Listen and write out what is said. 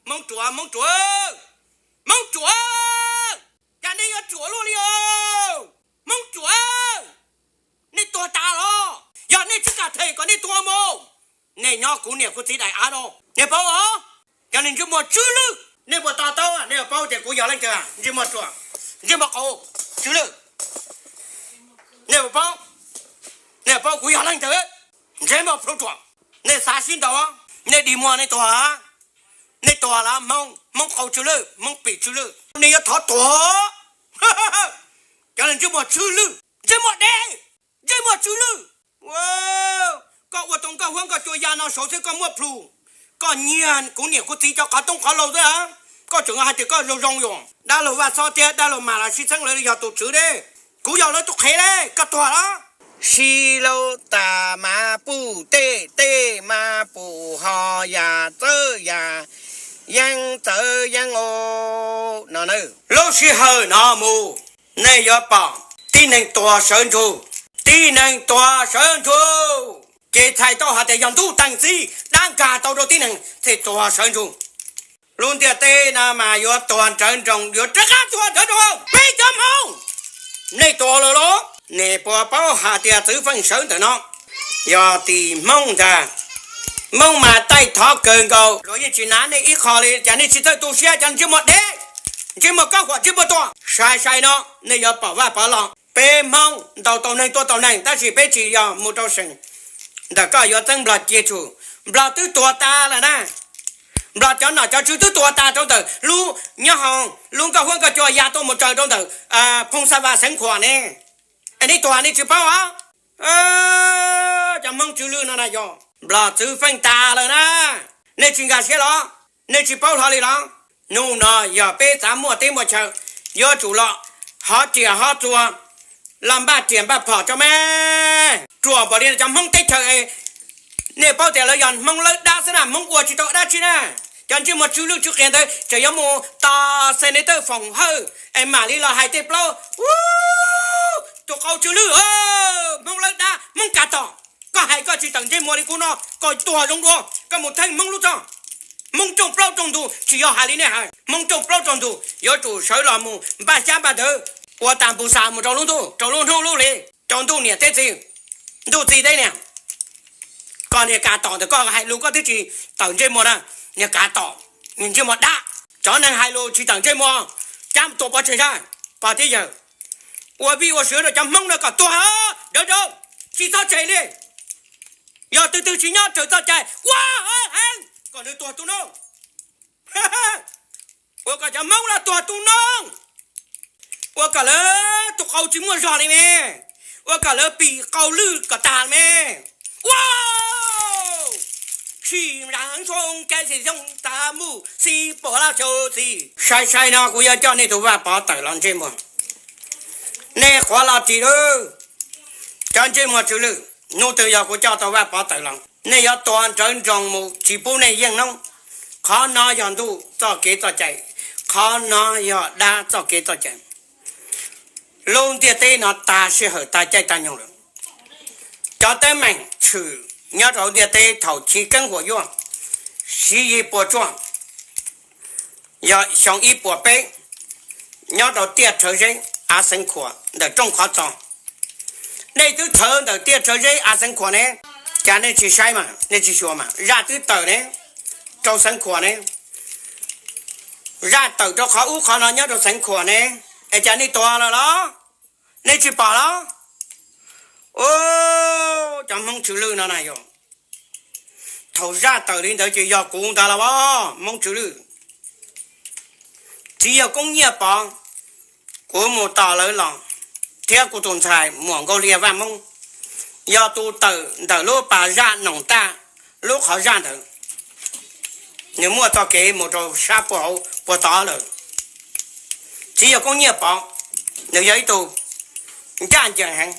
Hmoob ruam, Hmoob ruam, Hmoob ruam, cas nej yuav ruam luaj li os? Hmoob ruam, nej tuag tas los? Yog nej tsis kam them kom nej tuag mus, nej nyob kuv niam kuv txiv daim av no, nej paub os? Cov niag ntsej muag tsw lwj, nej puas to taub? Nej puas paub tias kuv yog leej twg? Ntsej muag ruam, ntsej muag qaus, tsw lwj, nej puas paub? Nej puas paub kuv yog leej twg? Ntsej muag plhu ruam, nej xav sib ntaus, nej dig muag nej tuag. Nej tuag los? Hmoob, Hmoob qaus tsw lwj, Hmoob pim tsw lwj, nej yuav thov tuag. Cov niag ntsej muag tsw lwj, ntsej muag dev, ntsej muag tsw lwj. Koj ua tau nkauj huab nkauj cua ya no saud xwb koj muaj plhus, koj nyiag kuv niam kuv txiv cov qhov toob qhov laus xwb. Koj tseem hais tias koj zoo zoo yom? Dab laug Vaj Xob thiab dab laug Mas los sib txheeb lawv yog tus tswv ne. Kuv yog lawv tus qhev ne, koj tuag los? Sib laub tas mas puj tej, tej mas puj ho, yam txawb yam yeeb txawv yeeb os no. Lub sij hawm no mus, nej yuav pom tib neeg tuag sawv ntsug, tib neeg tuag sawv ntsug. Ces txhais tau hais tias yog ntuj teem txim, dab nkag tau rau tib neeg thiaj tuag sawv ntsug. Lub ntiaj teb no mas yuav tuag nrawv nroos, yuav rov qab tuag nrawv nroos. Peb cov Hmoob, nej tuag lawm los? Nej puas paub hais tias txwv feej sawv ntawm no yog tim Hmoob ntag. Hmoob mas taij thov kawg nkaus los yeej tsis hnav nej ib qho li, cas nej tsis txawj tu siab cov ntsej muag dev, ntsej muag kab huam ntsej muag tuag. Sai sai no nej yuav pom Vaj Pov los. Peb Hmoob ntaus tau neeg tua tau neeg tab sis peb tsis yog mus rau seem ntawm koj yuav txeeb Nplog cia tsum. Nplog twb tuag tas lawm na. Nplog cov nom cov tswv twb tuag tas rau ntawm lub nyob hoos lub nkauj huab nkauj cua ya tuaj mus raws rau ntawm Phoo Xa Vas Xeev Khuam ne. Es nej tuag nej tsis paub os? Cov Hmoob tsw lwj no na yog Nplog txwv feej tas lawm na. Nej tsis nkag siab los? Nej tsis paub hlo li los? Hnub no yog peb xav muaj teb muaj chaw, yuav tsum los hov riam hov txuas, los npaj riam npaj phom tso mas. Ruam npaum li no cov Hmoob teb chaws, nej paub tias lawv yog Hmoob lawb dab xwb na, Hmoob ua tsis tau dab tsi na. Cov ntsej muag tsw lwj tsw qias ntawd tseem yuav mus tos Xeneteej Foom Hawj es mam li los hais tej plaub. Tus qau tsw lwj, Hmoob lawb dab, Hmoob kav tom. Koj hais koj tsis tawm ntsej muag li kuv no, koj tuag zoo dua, koj mus theej Hmoob lub txoj. Hmoob rooj plaub rooj ntug tsis yog hais li nej hais, Hmoob rooj plaub rooj ntug yuav tsum sawv los mus npaj xyab npaj ntawv, ua tas npus xas mus rau lub ntuj, rau lub hnub lub hli, rau ntuj niam teb txiv, ntuj txiv teb niam. Koj niag kav tom ntawm koj hais lus koj twb tsis tawm ntsej muag na, niag kav tom, niag ntsej muag dab. Cov neeg hais lus tsis tawm ntsej muag, cab tua pov tseg sab, pog thiab yawg. Ua vij ua sw rau cov Hmoob no kom tuag nrawv nroos, tsis txhob tseg li. Yog twg twg tsis nyob raws txoj cai ua heev kom nws tuag tu noob. Ua kom cov Hmoob no tuag tu noob. Ua kom lawv tus qau tsis muaj zog li me. Ua kom lawv pim qau lwj kom tag me. Ua, sim ntsoov kav xis xyoo tas mus xis puas laj xyoo xis. Sai sai no kuv yuav coj nej tus Vaj Pov tawm los ntsej muag. Nej quav los ris lawm, cov ntsej muag tsw lwj. Hnub twg yog kuv coj tau Vaj Pov tawm los, nej yuav tuag nrawv nroos mus tsis pub nej yeej noob. Qhov no yog ntuj txoj kev txoj cai, qhov no yog dab txoj kev txoj cai. Lub ntiaj teb no tag sij hawm tag caij tag nyoog lawm. Cov teeb meem tshwm nyob rau ntiaj teb thaum chiv keeb huam yuaj, xiv yig puas tsuaj, yog xyoo ib puas peb, nyob rau tiaj Rhawv Zeb av Xeev Khuam ntawm rooj qhov txos. Nej twb thawv ntawm tiaj Rhawv Zeb av Xeev Khuam ne, cas nej tsis saib mas nej tsis xyuas mas zaj twb tawm ne, rau Xeev Khuam ne. Zaj tawm rau qhov ub qhov no nyob rau Xeev Khuam ne, es cas nej tuag lawm los? Nej tsis pom los? Cov Hmoob tsw lwj no na yog, thaum zaj tawm li ntawd ces yog kuv ntag los as, Hmoob tsw lwj. Txiv yawg Koob Nyiaj Pov, kuv mus tos lawv los, thiab kuv tus ntxhais Muam Nkauj Liag Vaj Moob, yog tus tawm ntawm lub pas zaj Noom Taj lub qhov zaj ntawd. Nws muaj txoj kev mus rau sab puag hauv puag tod lawm. Txiv yawg Koob Nyiaj Pov, nws yog ib tug ncaj ncees heev,